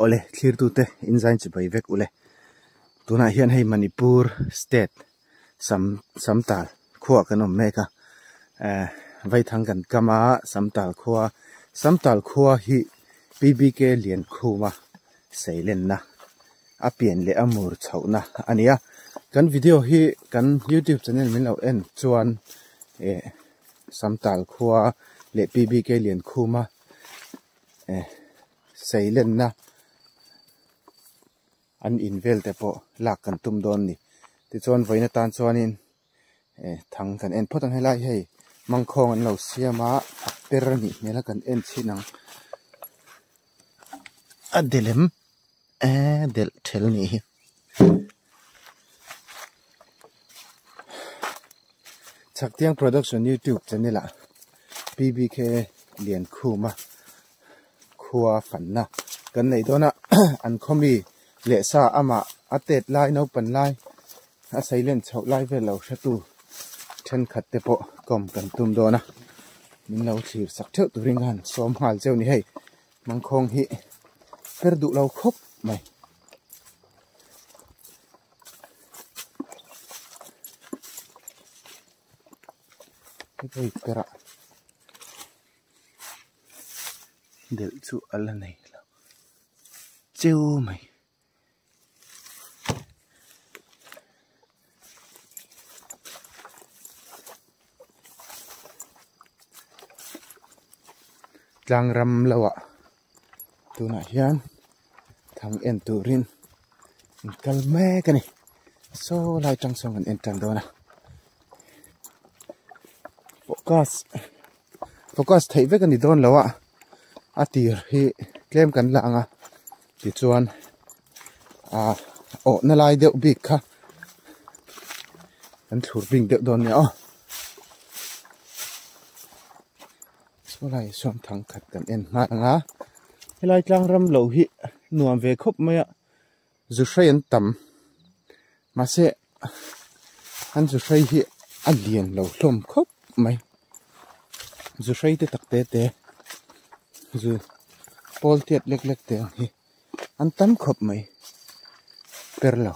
Awle thlirtute inzain chibai vek ule. Tunah hian hei Manipur state sam Samtal khuaah kan awm mek a, eh Vaithang kan kam a Samtal khua Samtal khua hi PBK Liankhuma seilenna a pian leh a mur chhohna a ni a. Kan video hi kan youtube channel min lo en chuan eh Samtal khua leh PBK Liankhuma eh seilenna an in vel te pawh lak kan tum dawn ni. Tichuan vawiin atan chuanin eh thang kan en phawt ang helai hei mangkhawng an lo siam a a per a nih hmel a kan en chhin ang. A delem eh delh ṭhel a nih hi. Chhaktiang Production YouTube channel ah PBK Liankhuma khua fanna kan neih dawn a an khaw mi leh sa amah a tet lai naupan lai a seilen chhoh lai vel lo hretu thenkhat te pawh kawm kan tum dawn a min lo thlir sak theuh turin ka han sawm nghal cheu ni hei mangkhawng hi per duh lo khawp mai. Hei perah delh chu a la nei lo cheu mai. Tlang ram lo ah tunah hian thang en turin an kal mek a ni saw lai tang sawn kan en tan dawn a focus focus theih vek a ni dawn lo a a tir hi tlem kan la ang a tichuan ah awhna lai deuh bik kha kan thlur bing deuh dawn nia aw. Saw lai sawn thang khat kan en nghal ang a helai tlang ram lo hi nuam ve khawp mai a zu hrei an tam mahse an zu hrei hi a lian lo hlawm khawp mai zu hrei te tak te te zu pawl tiat lek lek te ang hi an tam khawp mai per lo.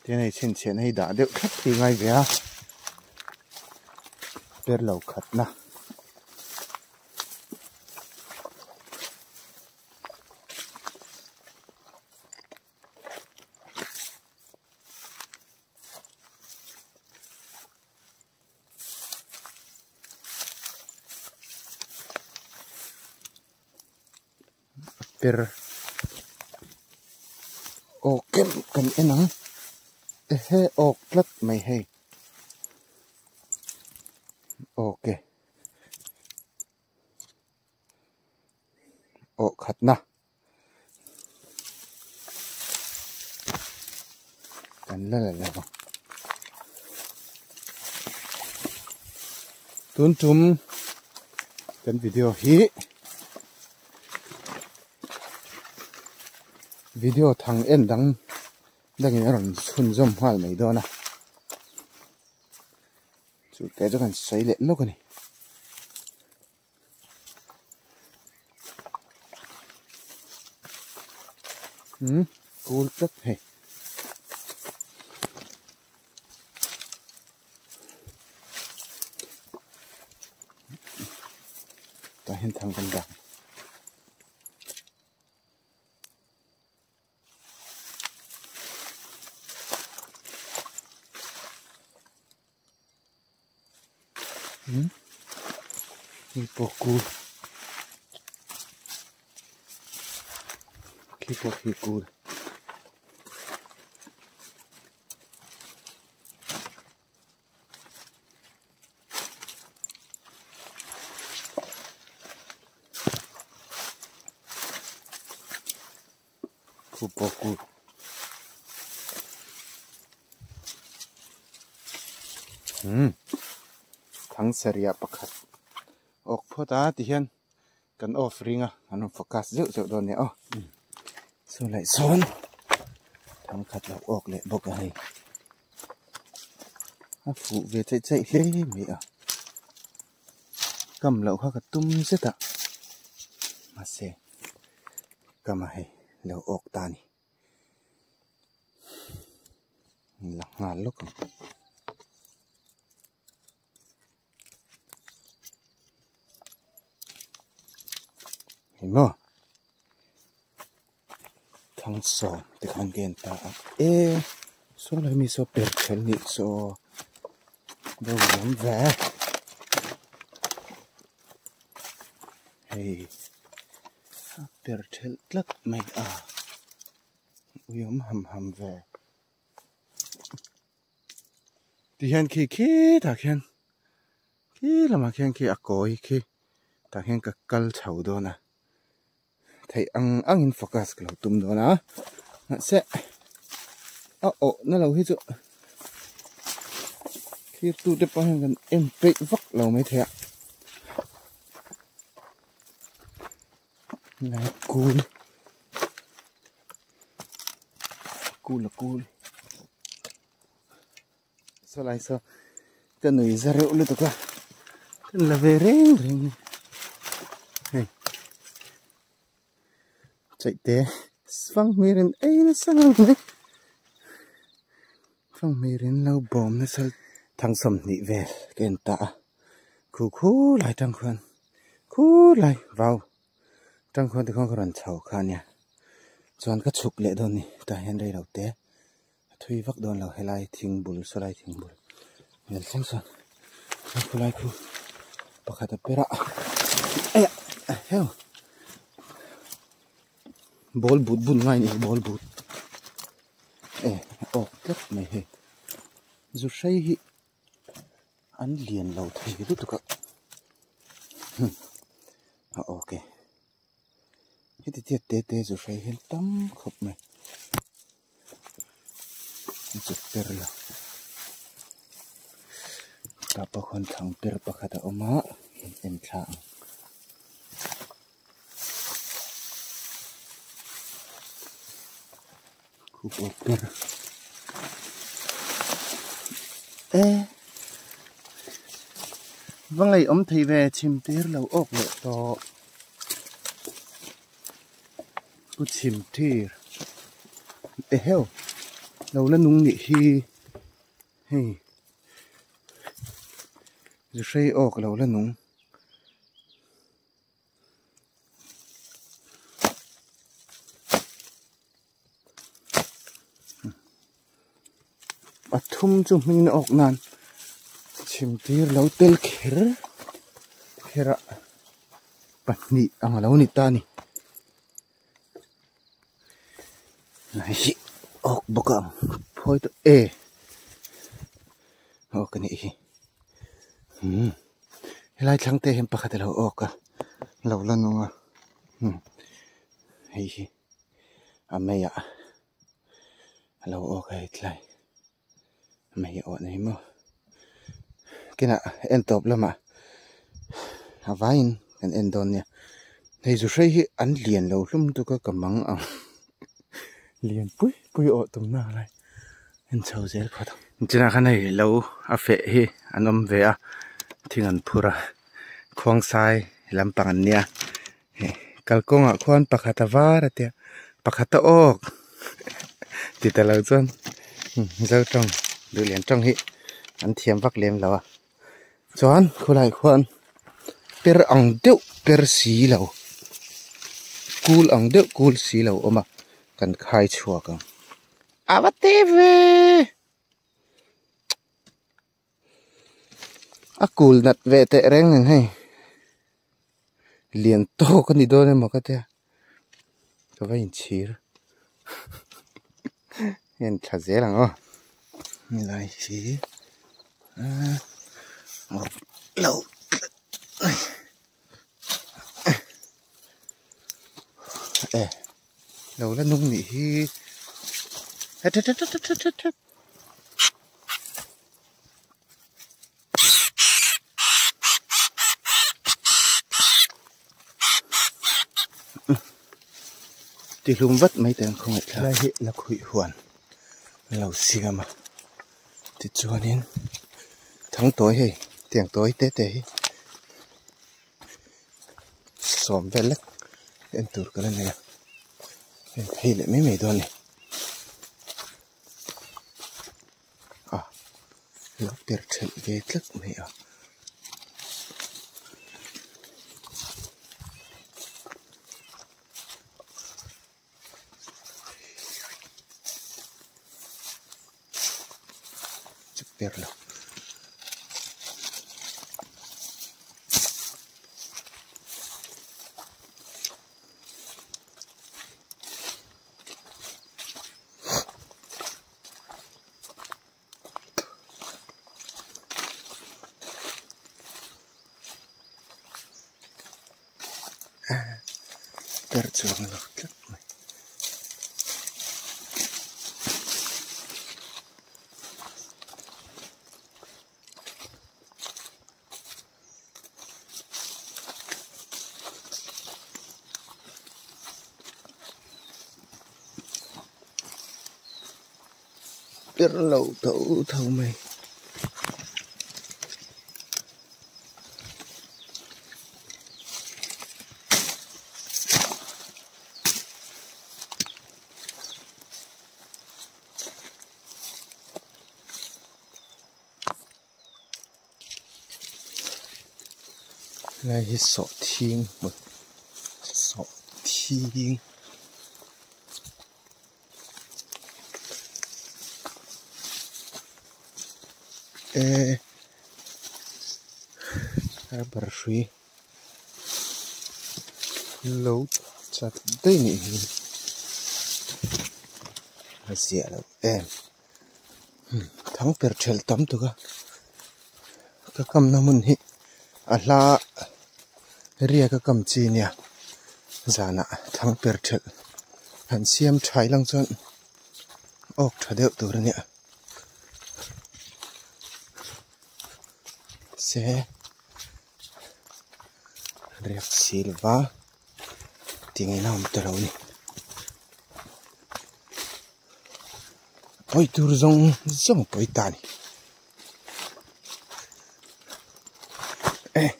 Tin hei chhinchhiahna hi dah deuh thlap hi ngai ve a per lo khatna. Per awk keuh kan en ang ehe awk tlat mai hei awk e awh khatna kan la la lo ang tun tum kan video hi video thang en dang dangin a rawn chhunzawm nghal mai dawn a chu te chu kan sawi leh lawk a ni. Hmm cool tlat hei. Tah hian thang kan dah. Hmm hei pawh kul khi pawh khi kul. Khu pawh kul. Umm thangsaria pakhat awk phawt a tihian kan off ring a an rawn focus zeuh zeuh dawn nia aw saw leh sawn thangkhat lo awk leh bawk a hei a fuh ve cheih cheih hle mai a kam loh kha ka tum zet a. Mahse kama hei lo awk ta a ni. La nghal lawk ang. Hei maw thang sawm te khan ka en ta a e saw lai mi saw per kher nih saw deuh lam ve hei a per thelh tlat mai a ui awm ham ham ve. Ti hian khi khitah khian khi lamah khian khi a kawi khi tah khian ka kal chho dawn a theih ang angin focus ka lo tum dawn a mahse a awh na lo hi chu thlir tu te pawh hian kan en peih vak lo maithei a lai kul. Kul a kul saw lai saw ka nui za reuh lutuk a kan la ve reng reng ni hei chaih te fang hmir in ei nasa ngang mai fang hmir in lo bawm nasa thang sawmhnih vel ka en ta a khu khu lai tang khuan khu lai vau. Tangkhawn te khawn ka rawn chho kha ania chuan ka chhuk leh dawn ni tah hian rei lo te a thui vak dawn lo helai thing bul sawlai thing bul hmel thleng sawn chuan khulai khu pakhat a per a eiah heu ball but bun ngai ni ball but e a awk tlat mai hei zu hrei hi. An lian lo thei lutuk a a ok heti tiat te te chu hrei hian tam khawp mai a chep per lo tah pawh khawn thlang per pakhat a awm a en thla ang. Khup ber e va ngaihawm thei ve chhim tir lo awk leh tawh pu chhim tir eheu lo la nung nih hi hei zu hrei awk lo la nung. Pathum chu hming awk nan chhim tir lo tel kher kher a pahnih ang alo ni ta a ni hei hi awk bawk ang phawi tawh e awk a nih hi umm helai thlang te hian pakhat alo awk a lo la nung a hei hi. A meiah a lo awk a hei tlai mei a awh nei maw kinah en tawp lamah a vaiin kan en dawn nia hei zu hrei hi an lian lo hlum tuk a ka mang ang lian pui pui awh tum na lai en chho zel phawt ang. Chinah khan hei lo a feh hi an awm ve a thing an phur a khuangsai lampang an nia. Kalkawngah khuan pakhat a var a tia pakhat a awk ti ta lo chuan zo tawng duh lian tawng hi an thiam vak lem lo a chuan khulai khuan per ang deuh per si lo kul ang deuh kul si lo awm a kan khai chhuak ang a va te ve. A kul nat ve teh reng nen hei lian tawk a ni dawn emaw ka tia ka va inchhir en tha zel ang aw helai hi lo e lo la nung nih hi het het het het het het. Tihlum vat mai te an khawngaih thlak. Helai hi lakhuih huan an lo siam a tichuanin thangtawi hei tiang tawi te te hi sawm vel lek. En tur ka la nei a, en phei leh mai mai dawn a ni. A lo per thelh ve tlat mai a. Chu per lo. Per chuang lo tlat mai. Per lo tho tho mai. Helai hi sawhthing hmun sawhthing eh rubber hrui lo chat daih nih hi a ziah loh em. Thang per thelh tam tuk a ka kamna hmun hi a hla riak a kam chi nia zanah thang per thelh han siam thai lang chuan awk tha deuh tur a nia se riak silva tingin a awm ta lo a ni. Pawi tur zawng zawng pawi ta a ni eh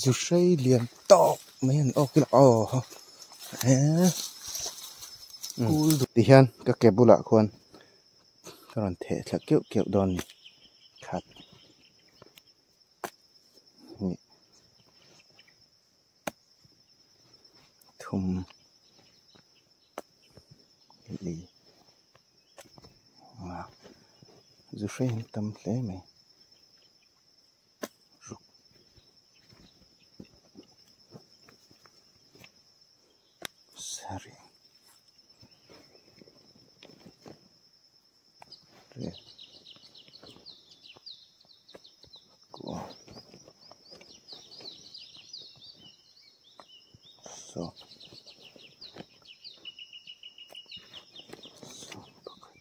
zu hrei lian tawk mai an awk ila aw haw eh kul ti hian ka ke bulah khuan ka rawn theh thla keuh keuh dawn a ni khat hnih. Thum li nga zu hreng tam hle mai ruk sarih riat kua sawm sawm pakhat.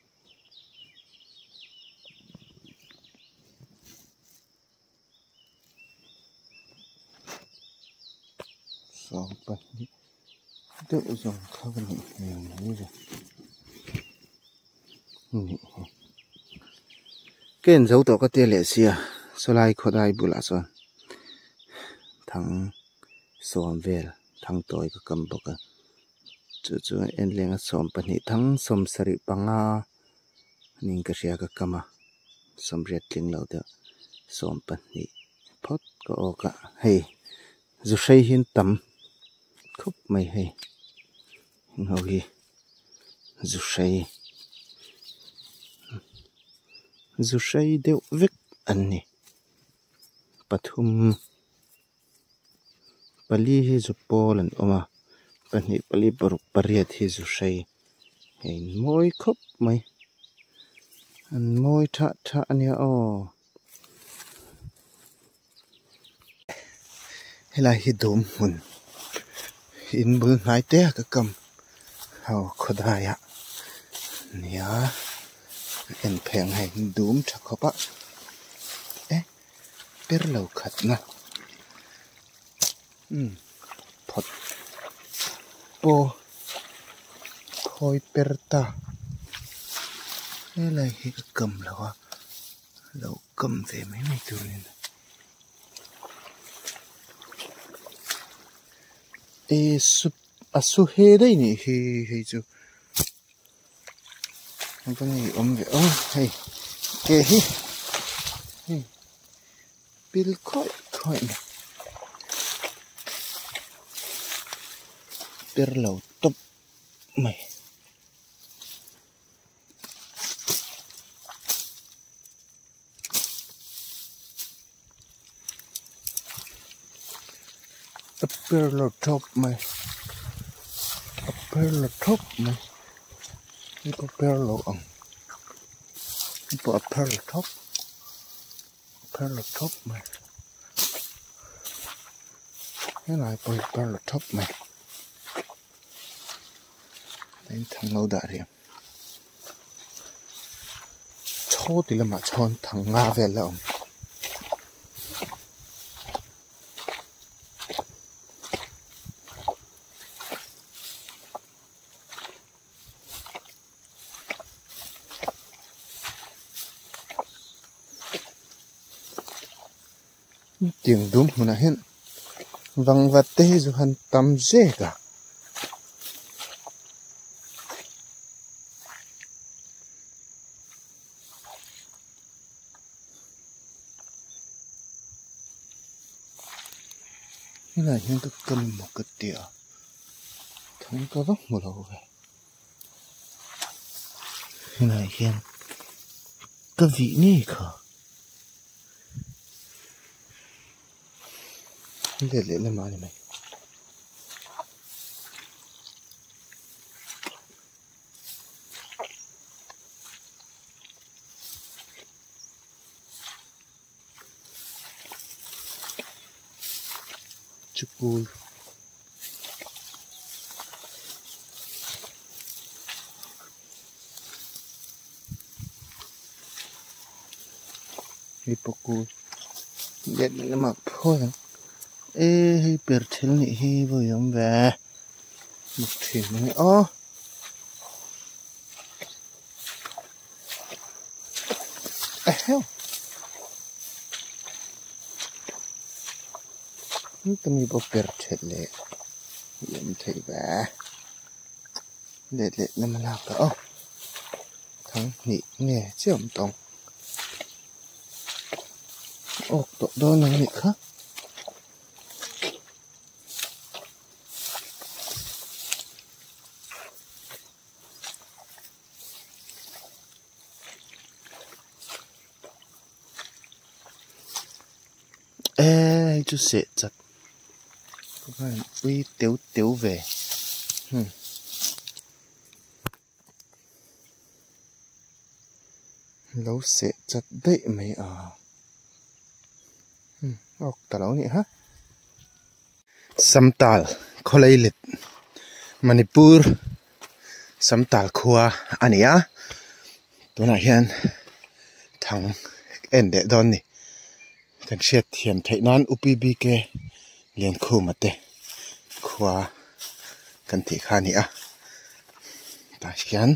Sawm pahnih deuh zawng kha ka nih hmel mai ve nih hi ka en zo tawh ka tia leh sia sawlai khawdai bulah chuan thang sawm vel thang tawi ka kam bawk a chu chu en lenga sawm pahnih thang sawm sarih panga ning ka hria ka kam a sawmriat tling lo deuh 12 phawt ka awk a hei zu hrei hi an tam khawp mai hei heng ho hi zu hrei zu hrei deuh vek an ni pathum pali hi zu pawl an awm a pahnih pali paruk pariat hi zu hrei hei an mawi khawp mai an mawi thah thah a nia aw. Helai hi dum hmun in bul hnai te a ka kam ho khawdai ah nia en phei ang hei dum tha khawp a e per lo khat na umm phawt pawh khawi per ta helai hi ka kam lo a lo kam ve mai mai tur a ni. E su a su he daih nih hi hei chu a va ngei awm ve aw hei ke hi hei pil khawih khawih mai per lo tawp mai. A per lo thawp mai a per lo thawp mai hei pawh per lo ang hei pawh a per lo thawp a per lo thawp mai helai pawh hi a per lo thawp mai a in thang lo dah rih ang. Chhaw ti lamah chhawn thang nga vel la awm. Tiang dum hmunah hian vangvat te hi zu han tam zek a. Helai hian ka kal maw ka ti a, thang ka va hmu lo ve. Helai hian ka vih ngei kha. Let leh lamah a ni mai. Chukul hei pawh kul let leh lamah phawi ang e hei per thil nih hi vawi awm ve mak thin mai aw. Eheu ka mi pawh per thet leh lem theih ve let leh lam a lak ta aw thang hnih nge chiah awm tawng awk tawh dawn ang nih kha. Eee hei chu seh chat ui teu teu ve hmm lo seh chat daih mai a hmm a awk ta lo a nih ha. Samtal khawlei let Manipur Samtal khua a ni a tunah hian thang en leh dawn a ni kan hriat thiam theih nan U P B K Liankhuma te khua kan tih kha a ni a tah hian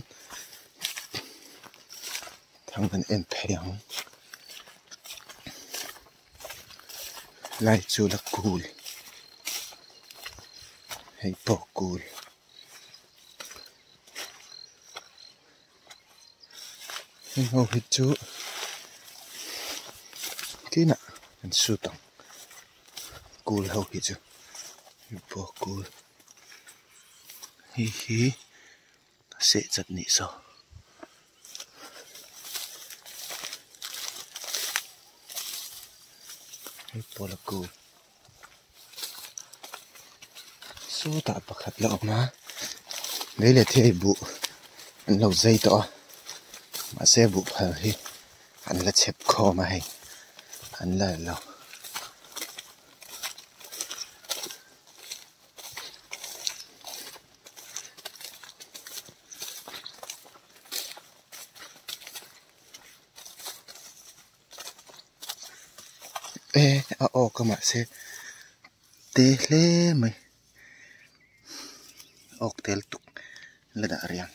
thang kan en phei ang. Lai chu la kul hei pawh kul heng ho hi chu tinah an sut ang kul ho hi chu hei pawh kul hei hi a seh chat nih saw. Hei pawh la kul sawtah pakhat la awm a lei leh thei buh an lo zai tawh a mahse buh phal hi an la chhep khawm a hei an la lo. E a awk a mahse te hle mai awk tel tuk la dah riang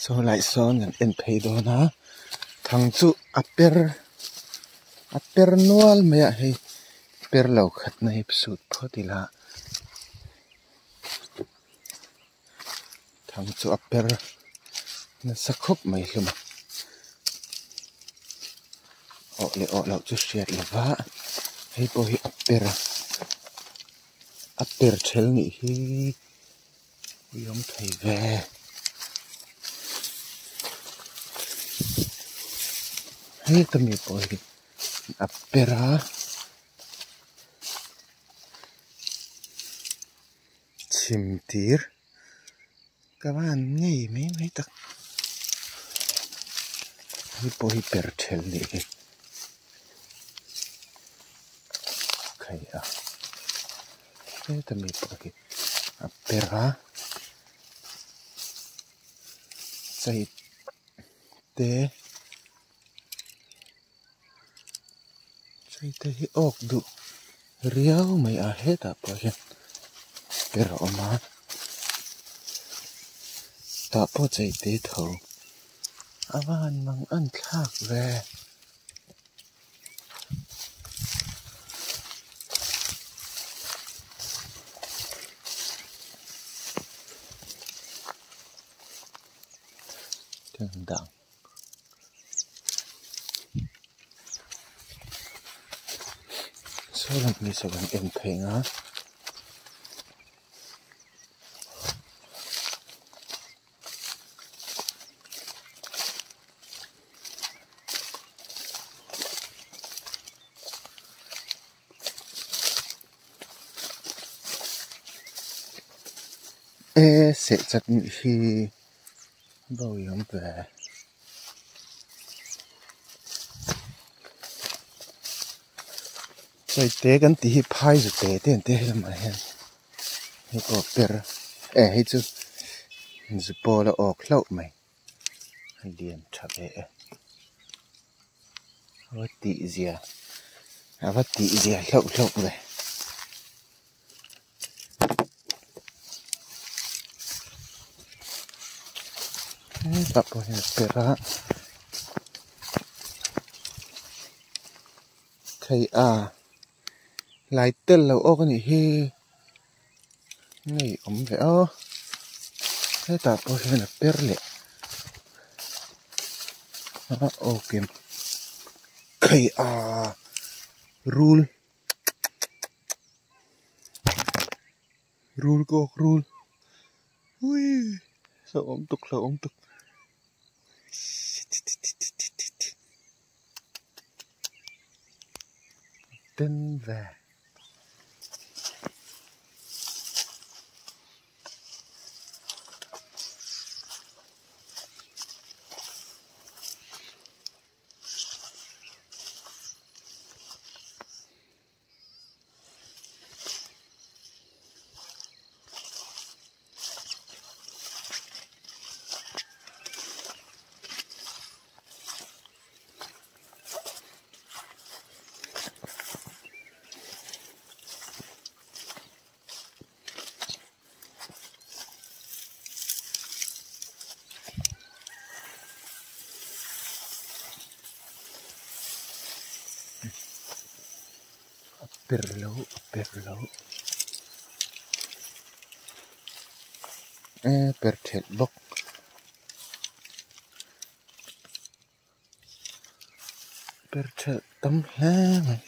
saw lai sawn kan en phei dawn a thang chu a per a per nual mai a hei per lo khat na hi sut phawt ila. Thang chu a per nasa khawp mai hlawm a, awh leh awh loh chu hriat lo va, hei pawh hi a per a, a per ṭhel nih hi ui awm thei ve. Hei ka mi pawh hi a per a. Chhim tir ka van ngei mai mai tak hei pawh hi per ṭhel nih hi khai a heta mi pawh hi a per a chei te chei te hi awk duh riau mai a hetah pawh hian per a awm a tah pawh chei te tho a van mang an thlak ve. Dang. Saw lam hi saw kan en phei ang a. E seh chat nih hi bawi awm ve. Chawite kan tih hi phai zu te te an tia helamah hian hei pawh per eh hei chu zu pawl a awk hlauh mai a lian tha ve e a va tih zia a va tih zia hlauh hlauh ve. Hetah pawh hian a per a thei a lai tel lo awk a nih hi ngei awm ve aw hetah pawh hian a per leh a awkin thei a rul. Rul kawk rul uii hlauhawm tuk hlauhawm tuk ten ve. A per lo a per lo e per thelh bawk. Per thelh tam hle mai.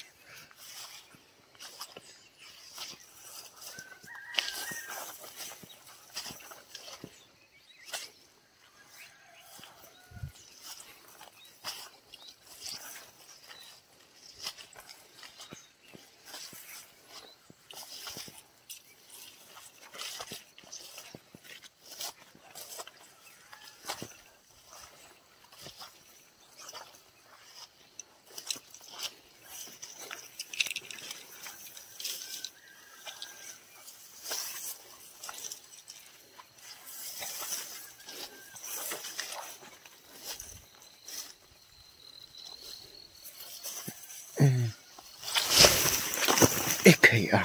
Ekhei a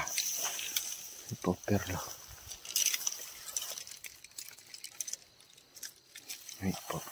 pawh per lo. Hei pawh.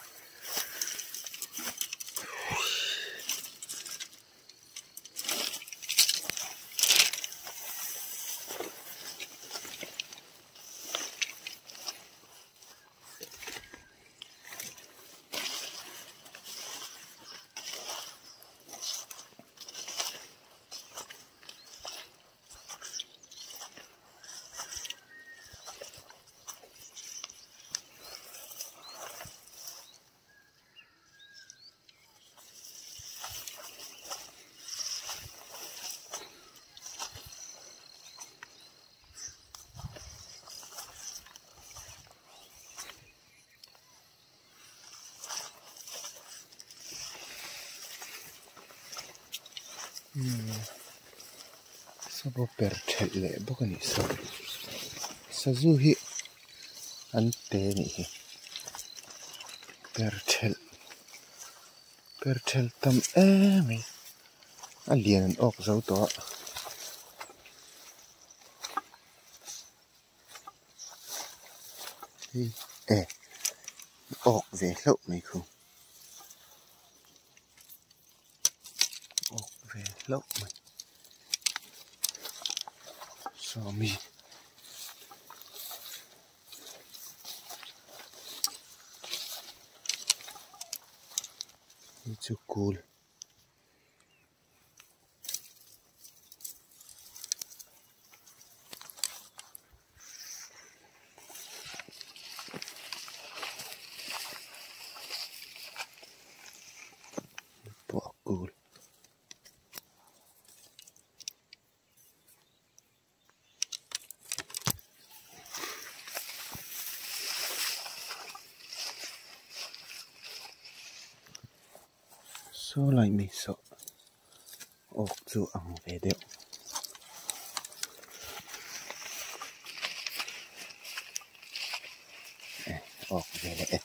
Sabaw per thelh leh bawk a nih saw sazu hi an te a nih hi per thelh per thelh tam em mai a lian an awk zo tawh a. E awk ve hlauh mai khu awk ve hlauh mai sawmi hi chu kul. Pawh a kul. Saw lai mi saw awk chu ang ve deuh. Awk ve leh e.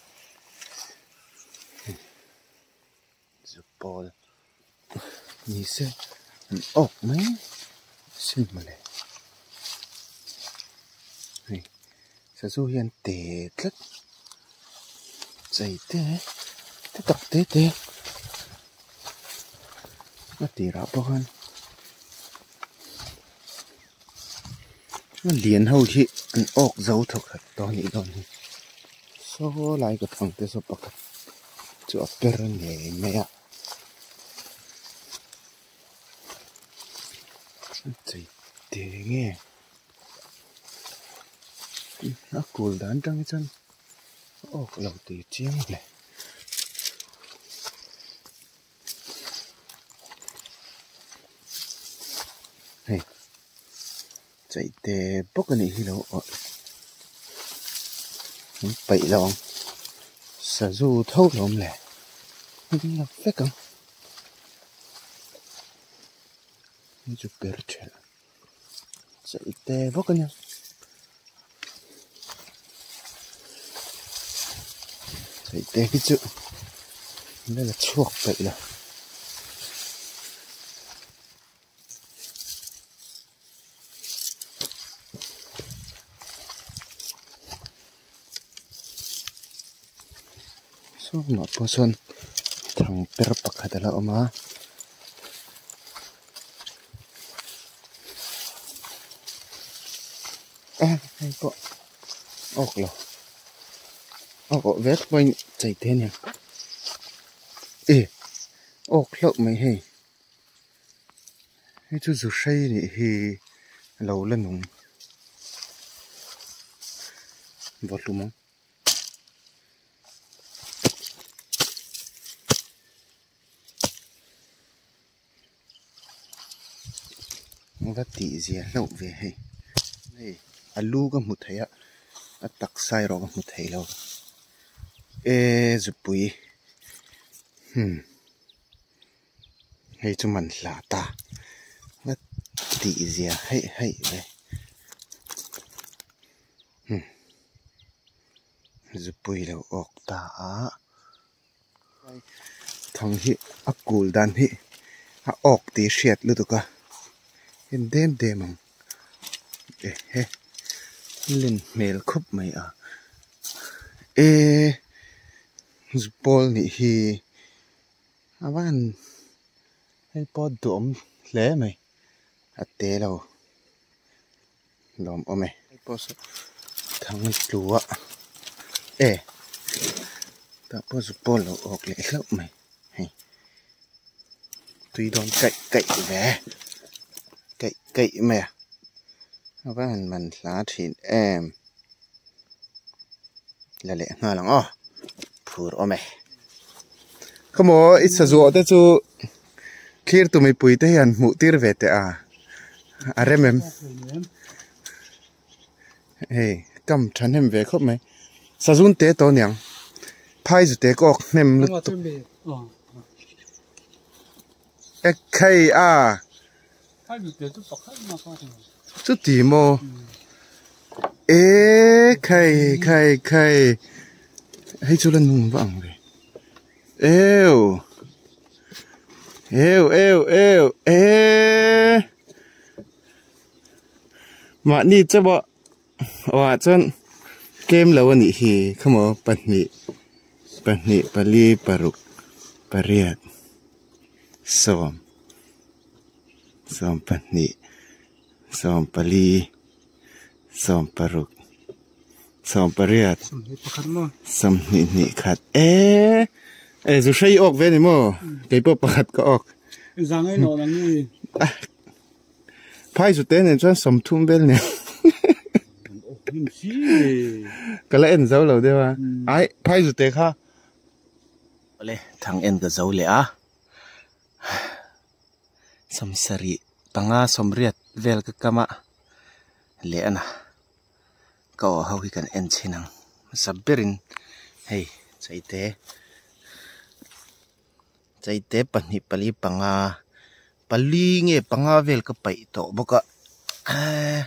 Zu pawl ni se an awk mai sin mawle hei sazu hian te tlat chei te te tak te te a tirah pawh khan a lian ho hi an awk zo thawkhat tawh a nih dawn hi saw lai ka thang te saw pakhat. Chu a per ngei mai a chei te nge a kul dan atang hi chuan a awk lo tih chiang hle. Hei chei te bawk a nih hi lo awh an paih lo ang sazu tho lo awm le an la vek ang hei chu per thelh chei te bawk a nia chei te hi chu an la chhuak paih lo. Sawmah pawh sawn thang per pakhat a la awm a. Hei pawh awk lo awk awh vek pawhin chei te a ni e awk hlauh mai hei. Hei chu zu hrei nih hi lo la nung vaw hlum ang. Va tih zia hlauh ve hei hei a lu ka hmu thei a a taksa erawh ka hmu thei lo e zupui hmm. Hei chu man hla ta va tih zia heih heih ve hmm zupui lo awk ta a thang hi a kul dan hi a awk tih hriat lutuk a en dem dem ang ehe len hmel khawp mai a e zupawl nih hi. A van hei pawh duhawm hle mai a te lo lawm awm e hei pawh saw thang tlu a e tah pawh zu pawl lo awk leh hlauh mai hei tui dawn kaih kaih ve kaih kaih mai a a va han man hla thin em. La leh nghal ang aw phur awm e. Khawmaw i sazuah te chu thlir tu mipui te hian hmuh tir ve teh a a rem em hei kam thahnem ve khawp mai sazun te tawh aniang phai zu te ka awk hnem lutuk ekhei a. Chuti maw? E khai khai khai hei chu la nung va ang ve. Eu eu eu eu e mahni chauh a chuan tlem lo a nih hi khamaw pahnih pahnih pali paruk pariat sawm sawmpahnih sawmpali sawmparuk sawmpariat sawmhnih hnih khat eee e zu hrei awk ve a ni maw keipawh pakhat ka awk phai zu te nen chuan sawmthum vel nen ka la en zo lo deuh a ai phai zu te kha awle thang en ka zo leh a. Sawmsarih panga sawmriat vel ka kam a leh a na ka awh ho hi kan en chhin ang hmasa berin hei chaite chaite pahnih pali panga pali nge panga vel ka paih tawh bawk a eee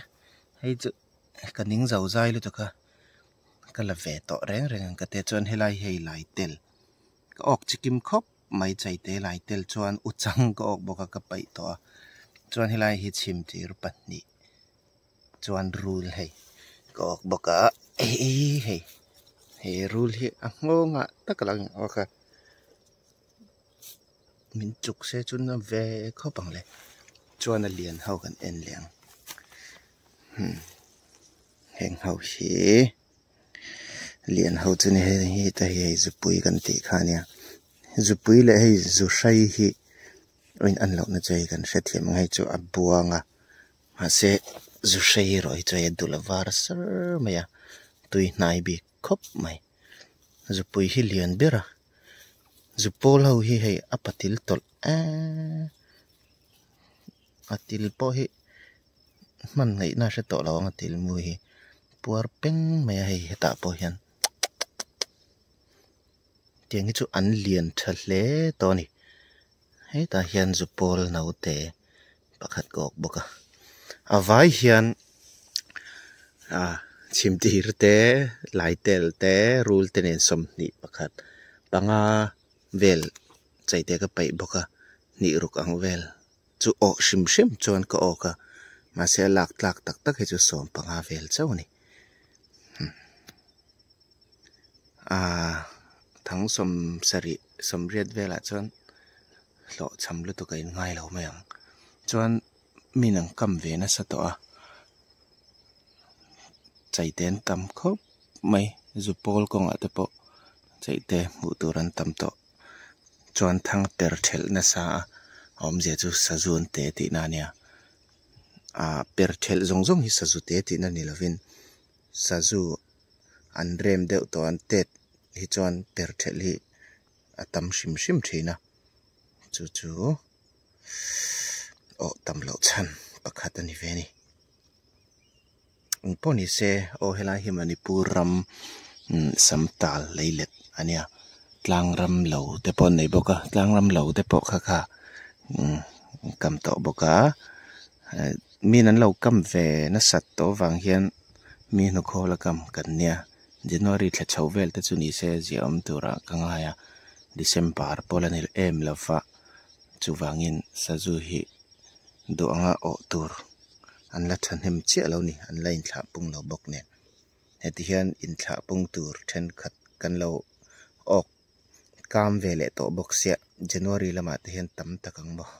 hei chu ka ning zo zai lutuk a ka la ve tawh reng reng ang ka tia chuan helai hi hei lai tel ka awk chikim khawp. Mai chaite lai tel chuan u chang ka awk bawk a ka paih tawh a chuan helai hi chhim tir pahnih chuan rul hei ka awk bawk a hei hei he rul hi a nghawng ah tak a lo in awk a min chuk se chu na ve khawp ang le chuan a lian ho kan en leh ang heng ho hi. Lian ho chu ni hei hi te hi hei zupui kan tih kha ania zupui leh hei zu hrai hi a in an lohna chu hei kan hrethiam ang hei chu a buang a mahse zu hrai erawh hi chu hei a dul a var sar mai a tui hnai bik khawp mai zupui hi lian ber a zu pawl ho hi hei a patil tawlh eeee a til pawh hi. Hman ngaihna a hre tawh lo ang a til mu hi puar peng mai a hei hetah pawh hian tiang hi chu an lian tha hle tawh a ni hetah hian zu pawl naute pakhat ka awk bawk a a vai hian ah chhimtir te laitel te rul te nen sawmhnih pakhat panga vel chaite ka paih bawk a hnih ruk ang vel. Chu awh hrim hrim chuan ka awk a, mahse a lak tlak tak tak hi chu 15 vel chauh a ni. Aaa thang 70 80 velah chuan hlawhchham lutuk a inngai lo mai ang. Chuan mi nang kam ve nasa tawh a, chaite an tam khawp mai zupawl kawngah te pawh chaite hmuh tur an tam tawh. Chuan thang per thelh nasa a awmzia chu sazu an te tihna a nia ah per thelh zawng zawng hi sazu te tihna ni lovin sazu an rem deuh tawh an tet hi chuan per thelh hi a tam hrim hrim thin a chu chu awh tam loh chhan pakhat a ni ve a ni. Engpawh ni se aw helai hi Manipur ram Samtal leilet a nia tlang ram lo te pawh an nei bawk a tlang ram lo te pawh kha kha kam tawh bawk a min an lo kam ve nasat tawh avang hian mi hnukhawl a kam kan nia January thla chho vel te chu ni se ziah awm turah ka ngai a December pawh la ni em lova chuvangin sazu hi. Duh anga awh tur an la thahnem chiah lo ni, an la inthlah pung lo bawk nen. Heti hian inthlah pung tur thenkhat kan lo awk kam ve leh tawh bawk sia, January lamah te hian tam tak ang maw.